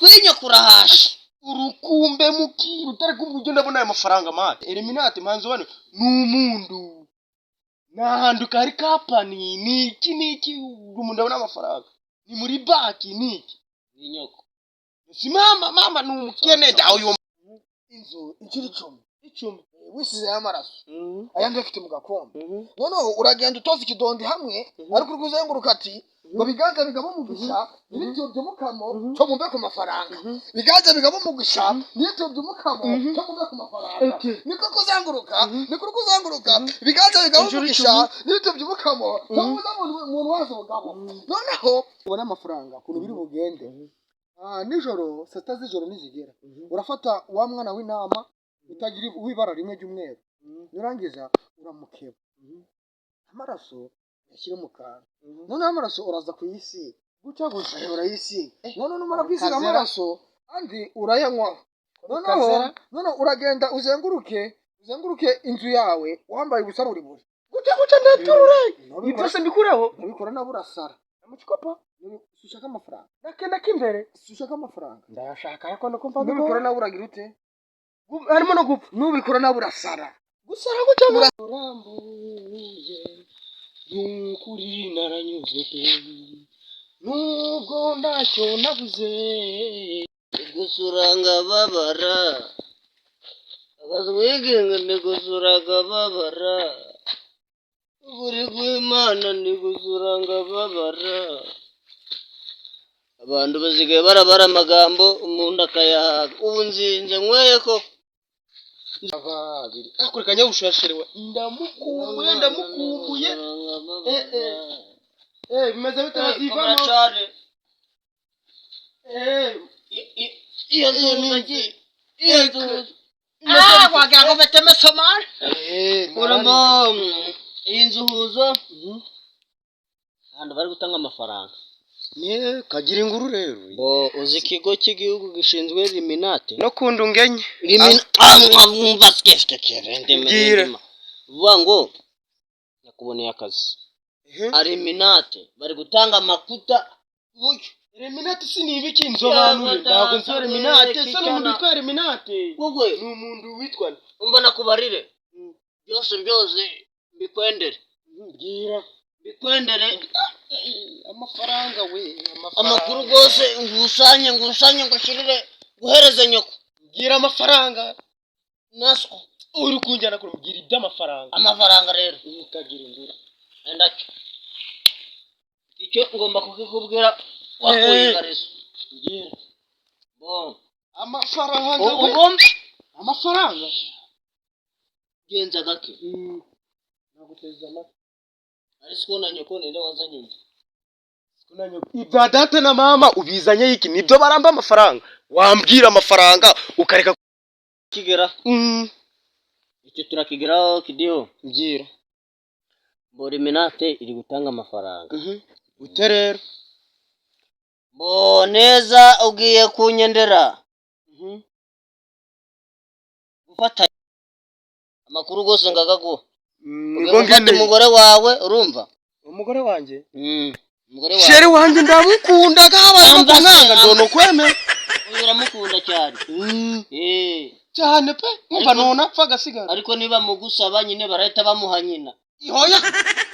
Agaswinyo kurahasha. Urukumbe mukiri utari kumva uburyo ndabona aya mafaranga mate. Eliminati manzi bano ni umundu. Ni ahantu kari company, ni iki n'iki umuntu ndabona amafaranga. Ni muri banki ni iki? Ni nyoko. Si mama, mama ni umukene dawe uyu. Inzu inshuro 10. 10. Wisizeho amaraso ayandi uyafite mu gakombe, noneho uragenda utoza ikidondi hamwe, ariko uri kuzenguruka ati ngo biganza bigaba umugisha n'ibitubya umukamo cyo mumbe ku mafaranga, biganza bigaba umugisha n'ibitubya umukamo cyo mumbe ku mafaranga. Niko kuzenguruka, niko uri kuzenguruka, biganza bigaba Inshuro umugisha 10. N'ibitubya umukamo cyo muze umuntu wazo ubugabo, noneho ubona amafaranga ukuntu biri bugende. Nijoro saa 6 z'ijoro nizigera, urafata wa mwana w'intama utagira w'ibara rimwe ry'umweru, nurangiza uramukeba, amaraso uyashyire mu kantu, noneho amaraso uraza kuyisiga Gutya gusa. Urayisiga, noneho numara kwisiga Kazera. amaraso andi urayanywaho, noneho Kazera. noneho uragenda uzenguruke, uzenguruke inzu yawe wambaye ubusa buri buri. Gutya gutya ndaturure. Nubikora- Ibyo se mbikureho? Nubikora nabo urasara. Mu kikopo. Si ushaka amafaranga? Nakenda k'imbere. Si ushaka amafaranga? Ndayashaka ariko nuko mva Nubikora nawe uragira ute? Harimo no gupfa. Nubikora nawe urasara. Gusara gutya urambuye, nukuri naranyuzwe pe, nubwo ntacyo nabuze. Gusura ngababara. Akazwigenga ni gusura ngababara. Ukuri kw'Imana ni gusura ngababara. Abantu basigaye barabara amagambo umuntu akayahaga. Ubu nzinze nyweye koko. Babiri akore kanyabushasherewe, ndamukumbuye, ndamukumbuye. Eh, bimeze bite? Bazivamo. Cyane. Eh. Iyo nzu nzi. Iyo nzu. Ah, wagira ngo bateme somali. Eh. Uramo iyi nzu huzo. Ahantu bari gutanga amafaranga. Ne kagira inguru rero. Bo uzi ikigo cy'igihugu gishinzwe Eliminate? No kunda ungenye. Mbwira. Vuga ngo nakuboneye akazi. Eliminate bari gutanga amakuta buryo. Eliminate si ni ibiki? Nsobanure, ntabwo nzi Eliminate. Se ni umuntu witwa Eliminate? Wowe. Ni umuntu witwa Umva nakubarire byose byose mbikwendere. Mbwira. Mbikwendere. Amafaranga we, amafaranga. Amakuru rwose ngusanye, ngusanye ngushyirire guhereze nyoko. Mbwira amafaranga. Naswo. Uri kunjyana kure, mbwira iby'amafaranga. Amafaranga rero. Kagira inguru. Ndacyo icyo ngomba kukikubwira wakuye ikariso. Mbwira. Bon. Amafaranga we. Ugomba Amafaranga. Genza gake. Naguteza amatwi. Ariko na nyoko ninde wazanye inzu? Ibya data na mama ubizanye iki? Nibyo baramba amafaranga, wambwira amafaranga ukareka. Kigera. Icyo turakigeraho kidiho. Mbwira. Boriminate iri gutanga amafaranga. Ute rero? Bo neza ugiye kunyendera gufata amakuru rwose ngagaguha. Ugiye Nibwo gufata ngeneye. umugore wawe, urumva? Umugore wanjye? Umugore wawe. Chérie wanjye ndamukundaga, habaye no Amba se, kumwanga amba. ndono kwemera. Uyu uramukunda cyane. Eh. Cyane pe, umva. Ariko Nonapfa agasigara. Ariko niba mugusaba nyine barahita bamuha nyina. Oya,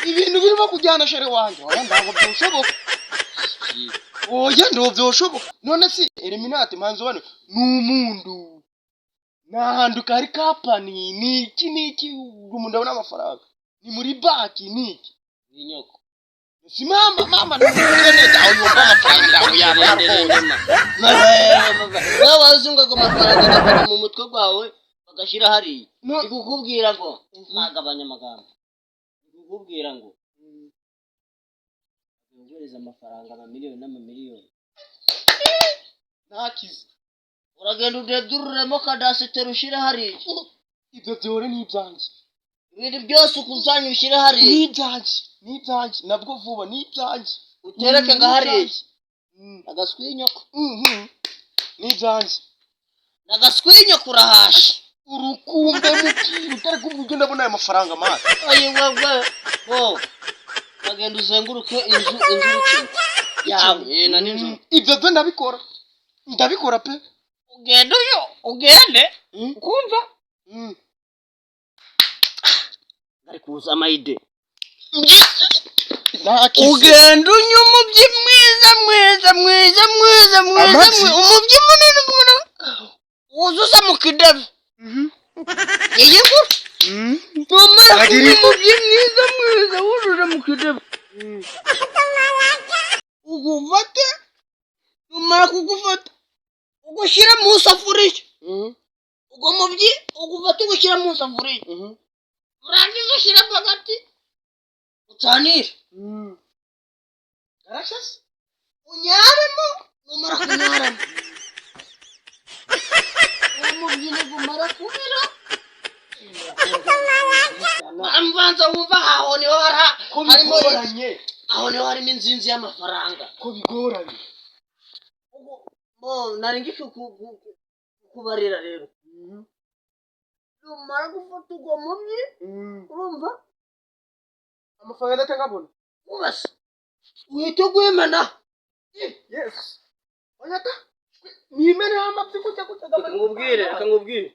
ibintu birimo kujyana chérie wanjye, oya, ntabwo byoshoboka, oya, ntabwo byoshoboka. None si Eliminate manzi bano ni umuntu, ni ahantu kari company, ni iki n'iki umuntu ndabona amafaranga, ni muri banki ni iki? Ni nyoko. Si mama, mama ni umukene dawe, yumva amafaranga ntabwo yabona rwose. Wowe wazungaga amafaranga bakajya mu mutwe gwawe bagashyira hariya. No. Ndi kukubwira ngo nagabanya amagambo, ndi kukubwira ngo yohereza amafaranga amamiliyoni n'amamiliyoni. Ntakize. Uragenda udedururemo kadasiteri ushyire hariya. Ibyo byore ni ibyanjye. Ibintu byose ukusanya ushyire hariya. Ni ibyanjye, ni ibyanjye nabwo vuba, ni ibyanjye. Utereke nga hariya. Agaswinyoko. Ni ibyanjye. Agaswinyoko urahasha. Urukumbe mukiri utari kumva uburyo ndabona aya mafaranga mani. Ayi wewe, bo uragenda uzenguruke inzu, inzu icumi yawe na nijoro. Ibyo byo ndabikora. Ndabikora pe. Ugende uyo ugende. Ukumva? Ari kuza amayide. Ntakize. Ugenda unywa umubyi mwiza mwiza mwiza mwiza mwiza. Amagi? Umubyi munini munini wuzuza mu kidabe. Iyi nkuru numara Agira kunywa umubyi mwiza mwiza wujuje mu kidabe, ugufate, numara kugufata ugushyira mu isafuriya. Ubwo mubyi ugufata ugushyira mu isafuriya, urangiza ushyiramo hagati ucanire. Arashase. Unyaremo, numara kunyaramo uwo mubyi nigumara kubira, mbanza wumva aho niho hari Ko harimo bigoranye. Aho niho harimo inzinzi y'amafaranga. Ko bigoranye. Bo nari ngiye kubarira rero, numara gufata uwo mubyi, urumva? Amafaranga ndatangabona. Ubase uhita ugwimena. Yes, onyata nimeneho amabyi gutya gutya. Reka nkubwire, reka nkubwire.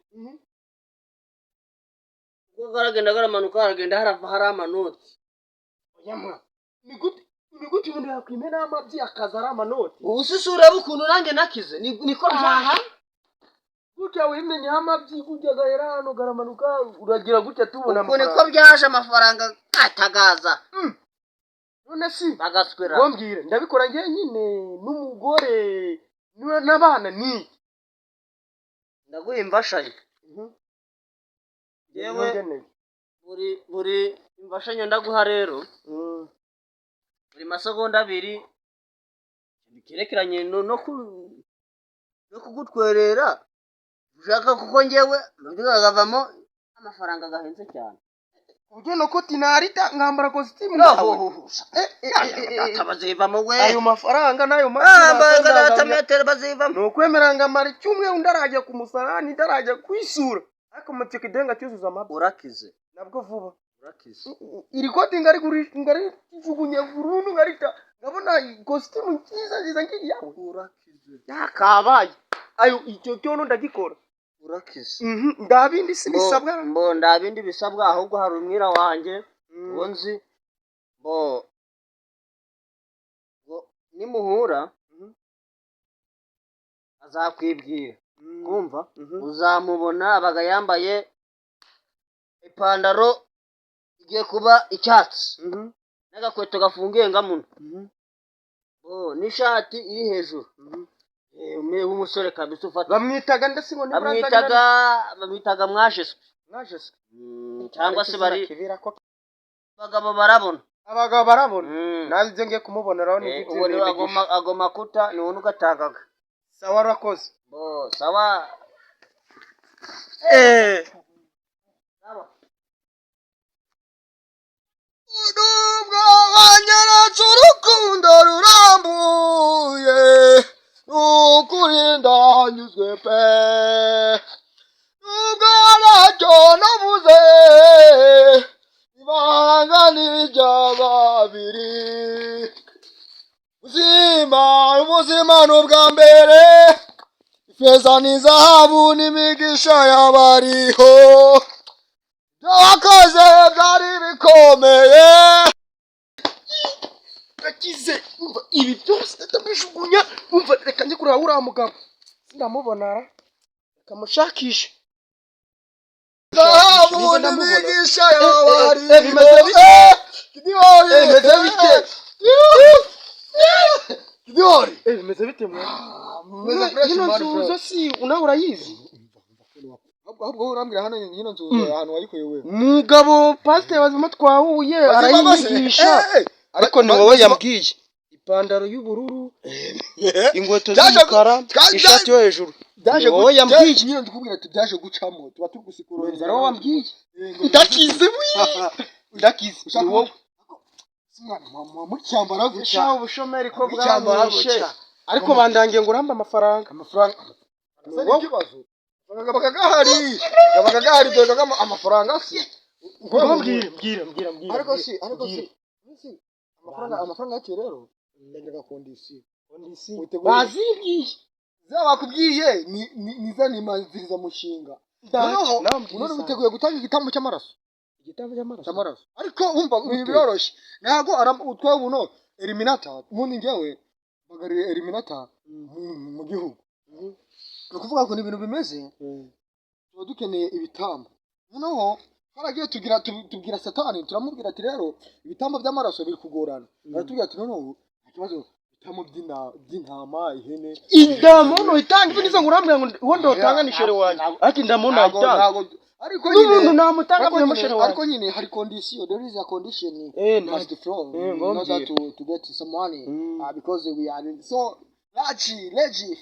Ubwo karagenda karamanuka, haragenda harava hari amanoti. Oyamwa, ni gute umuntu yakwimenaho amabyi akaza ari amanoti? Ubu se ureba ukuntu nanjye nakize? Niko byaha. Gutya wimenyeho amabyi gutya, gahera hano karamanuka, uragira gutya tubona Uku niko amafaranga. byaje, amafaranga atagaza. None si bagaswera. Ngo mbwire, ndabikora njyenyine n'umugore n'abana ni Ndaguha imfashanyo. Yewe. Ngeneye. Buri imfashanyo ndaguha rero, buri masegonda 2 bikerekeranye no kugutwerera ushaka, kuko njyewe akavamo amafaranga gahenze cyane. Uburyo no koti narita nkambara kositimu nawe. Data, bazivamo we. Ayo mafaranga n'ayo Data, metero bazivamo. Ni ukwemera ngamara icyumweru ndarajya ku musarani, ndarajya kwisura, ariko mu kidenga cyuzuza amabyi. Urakize. Nabwo vuba. Urakize. Iri koti ngarijugunye burundu, ngarita ngabona kositimu nziza nziza ngiyi yawe. Urakize. Yakabaye ayo, icyo cyono ndagikora. Urakize. Ndabindi si bisabwa. Mbo nda bindi bisabwa, ahubwo hari umwira wanjye uwo nzi bo ngo nimuhura azakwibwira, kumva? Uzamubona abaga yambaye ipantaro igiye kuba icyatsi n'agakweto gafungiye ngamuno bo n'ishati iri hejuru. W'umusore kabisa ufata. Bamwitaga ndetse ngo Bamwitaga mwajeswe. Mwajeswe. Cyangwa se bari kibira ko abagabo barabona. Abagabo barabona. Nawe ibyo ngiye kumuboneraho ni Uwo niwe agoma kuta ni wowe ugatangaga. Sawa, urakoze. Bo sawa. Sawa. Nubwo wanyeretse urukundo rurambuye, nukuri ndanyuzwe pe, nubwo ntacyo navuze, ibanga ni irya babiri. Ubuzima, ubuzima ni ubwa mbere, ifeza n'izahabu n'imigisha y'abariho. Ibyo wakoze byari bikomeye. Gakize, umva, ibi byose ndabijugunya. Umva, reka njye kureba uriya mugabo, sindamubona, reka mushakishe. Zahabu n'imigisha y'abariho. Bimeze bite? Gidihori. Bimeze bite? Gidihori. Bimeze bite mwana? Mumeze fresh. Ino Man, nzu bro. zo si nawe urayizi? Ahubwo urambwira hano hino nzu ahantu wayikuye wewe? Mugabo pasiteri Bazima twahuye arayinyigisha, ariko ni wowe yambwiye ipantaro y'ubururu, inkweto z'umukara, ishati yo hejuru. Byaje Ni wowe yambwiye. Nyine ndikubwira ati byaje gucamo, tuba turi gusikura. Ni wowe wambwiye, ndakize wi, ndakize, ni wowe. Mwana mucyambara gutya. Sha, ubushomeri ko Mucyambara bwamwishe. gutya. Ariko bandangiye ngo urambe amafaranga. Amafaranga Ni asa wowe. n'ikibazo, kabaga gahari, kabaga gahari, dore kagamo amafaranga si Ngo mbwira, mbwira, mbwira, mbwira. Ariko si, ariko si Mbwira. si amafaranga yacu rero ndaga kondisiyo. Kondisiyo. Witegure. Bazibwiye. Zaba bakubwiye ni za nimanzirizamushinga. Noneho none witeguye gutanga igitambo cy'amaraso? Igitambo cy'amaraso? Cy'amaraso. Ariko umva, ibi Gute? biroroshye, ntabwo utwaye buno eliminata. Ubundi njyewe mpagariye eliminata mu gihugu. Ni ukuvuga ngo ni ibintu bimeze, tuba dukeneye ibitambo. Noneho twaragiye tugira tubwira Satani, turamubwira ati: "Rero ibitambo by'amaraso biri kugorana." Aratubwira ati: "Noneho nta kibazo, ibitambo by'intama, ihene." Indamo nuyitanga ivi nizo ngo urambwira ngo uwo ndotanga ni chéri wanjye, ariko indamo nayitanga. Ntabwo, ariko nyine N'umuntu namutanga ariko avuye nyine chéri wanjye. Ariko nyine hari condition, there is a condition must follow in order to get some money, because we are so large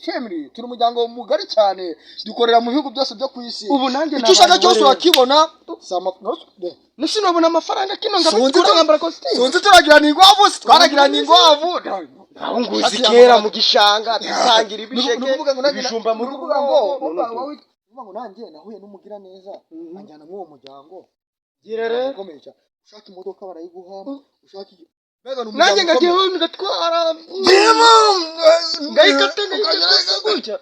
family. Turi umuryango mugari cyane, dukorera mu bihugu byose byo ku isi. Ubu nanjye Icyo ushaka cyose rero. urakibona. Nisi nobona amafaranga kino Sunzi ngabikura nkambara kositimu. Sunzi turagirana ingwavu, si twaragirana ingwavu? Aho nguzi kera mu gishanga dusangira ibisheke, Ni ukuvuga ngo nanjye ibijumba mu ni rugo. ukuvuga ngo ni ukuvuga ngo nanjye nahuye n'umugiraneza anjyana muri uwo muryango. Gira rero. Ukomeye cyane. Ushaka imodoka barayiguha, ushaka mbega ni Nanjye umuryango ngagiye ukomeye. ngatwara Ngayikata. ngayikata ngayikata gutya.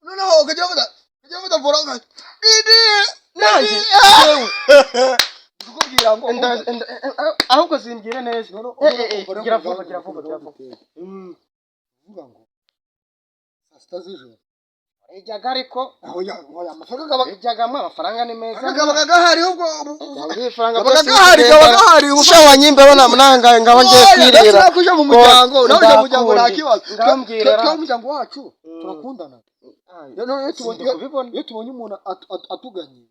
Noneho ukajya uvuga vora didi. Nanjye Kukubwira ngo ahubwo simbwire neza. Noneho Gira vuba, gira vuba, gira vuba. Kuvuga ngo saa 6 z'ijoro. Ijyaga ariko. Aho ya aho amafaranga gaba Ijyagamo amafaranga ni meza. Gabaga gahari ubwo. Ibifaranga Gabaga gahari, gaba gahari ubu. Sha wanyimba bona munanga ngaba ngiye kwirira. Oya, kuja mu muryango, nawe ujya mu muryango nta kibazo. Ndambwira. Twe umuryango wacu turakundana. Noneho iyo tubonye Sinzi kubibona. Iyo tubonye umuntu atuganye,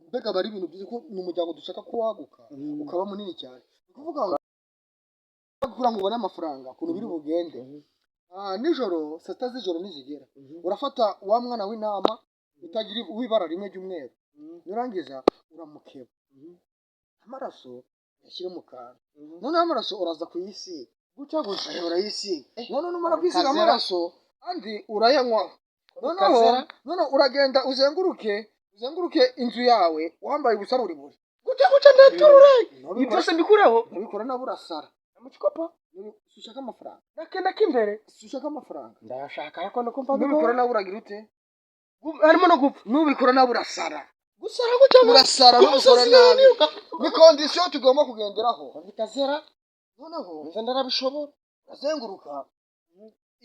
mbega aba ari ibintu byiza, ko ni umuryango dushaka ko waguka ukaba munini cyane. Ni ukuvuga ngo kugira ngo ubone amafaranga, ukuntu biri bugende, nijoro saa 6 z'ijoro nizigera, urafata wa mwana w'intama utagira w'ibara rimwe ry'umweru, nurangiza uramukeba, amaraso uyashyire mu kantu. Noneho amaraso uraza kuyisiga Gutya gusa? Urayisiga. Noneho numara kwisiga Kazera. amaraso, andi urayanywaho. Noneho Kazera. noneho uragenda uzenguruke inzu yawe wambaye ubusa buri buri. Gutya gutya, ndaturure ibi byose mbikureho. Nubikora nawe urasara. Mu gikopo. Si ushaka amafaranga? Nakenda k'imbere. Si ushaka amafaranga? Ndayashaka, ariko nuko mva Nubikora nawe uragira ute? Harimo no gupfa. Nubikora nawe urasara. Gusara gutya? Urasara nubikora nabi. Ni condition tugomba kugenderaho. Bikazera. Noneho Nze ndarabishobora. urazenguruka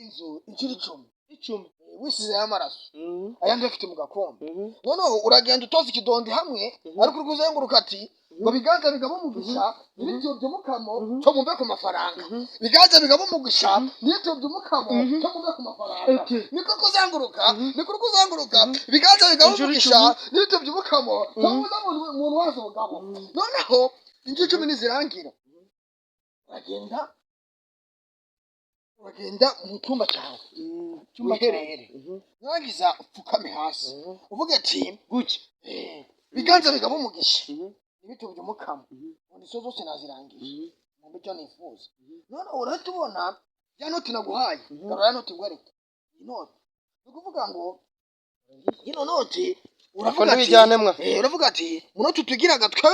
inzu inshuro 10. 10. Wisizeho amaraso, ayandi uyafite mu gakombe. Noneho uragenda utoza ikidondi hamwe, ariko uri kuzenguruka ati ngo: "Biganza bigaba umugisha n'ibitiyo by'umukamo cyo mumve ku mafaranga, biganza bigaba umugisha n'ibitiyo by'umukamo cyo mumve ku mafaranga." Niko kuzenguruka, niko uri kuzenguruka: "Biganza bigaba Inshuro umugisha 10. n'ibitiyo by'umukamo cyo mumve." Umuntu wazo ubugabo. Noneho inshuro 10 nizirangira, uragenda mu cyumba cyawe wiherere, nurangiza upfukame hasi uvuge ati Gutya? "Biganza bigaba umugisha n'ibitabo by'umukamo, condition zose nazirangije, mu icyo nifuza." Noneho urahita ubona ya noti naguhaye. Garura ya noti ngwereke iyi noti. Ni ukuvuga ngo ino noti uravuga ati Ntibijyane mwa. Uravuga ati mu noti tugiraga twe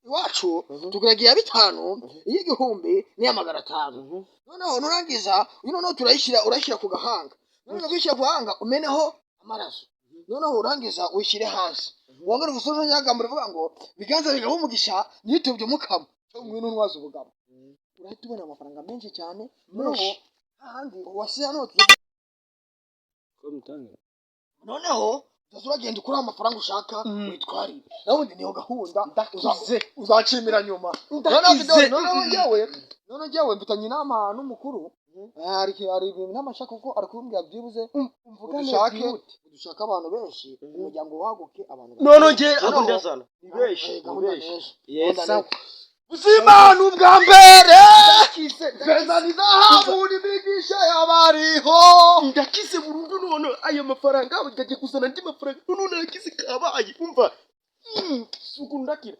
iwacu, tugiraga iya 5, iy'igihumbi n'iya 500. Noneho nurangiza ino noti urayishyira ku gahanga. Nurangiza kuyishyira ku gahanga, umeneho amaraso. Noneho urangiza uyishyire hasi, wongere usoze nyagambo rivuga ngo: "Biganza bigaba umugisha n'ibitabo by'umukamo cyo ngwino ntwaze ubugabo." Urahita ubona amafaranga menshi cyane. Noneho hahandi wasize noti, noneho uzaza uragenda ukuraho amafaranga ushaka witwarire. Nawe ubundi niyo gahunda. Ndakize. Uzacimira nyuma. Ndakize. Noneho njyewe mfitanye inama n'umukuru. Hari ibintu n'amashaka, kuko ari kumbwira byibuze Mvugane dushake byihute. Dushake abantu benshi, umuryango waguke, abantu None njye abo Noneho- ndazana ni benshi. Eh, Ni gahunda benshi. ni benshi. Yes. Gahunda ni ubuzima ni ubwa mbere. Feza ni zahabu n'imigisha y'abariho. Ndakize burundu. None aya mafaranga ndagiye kuzana andi mafaranga. None narakize kabaye. Umva, si ukuntu ndakira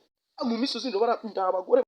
mu misozi ndabara ndabagore.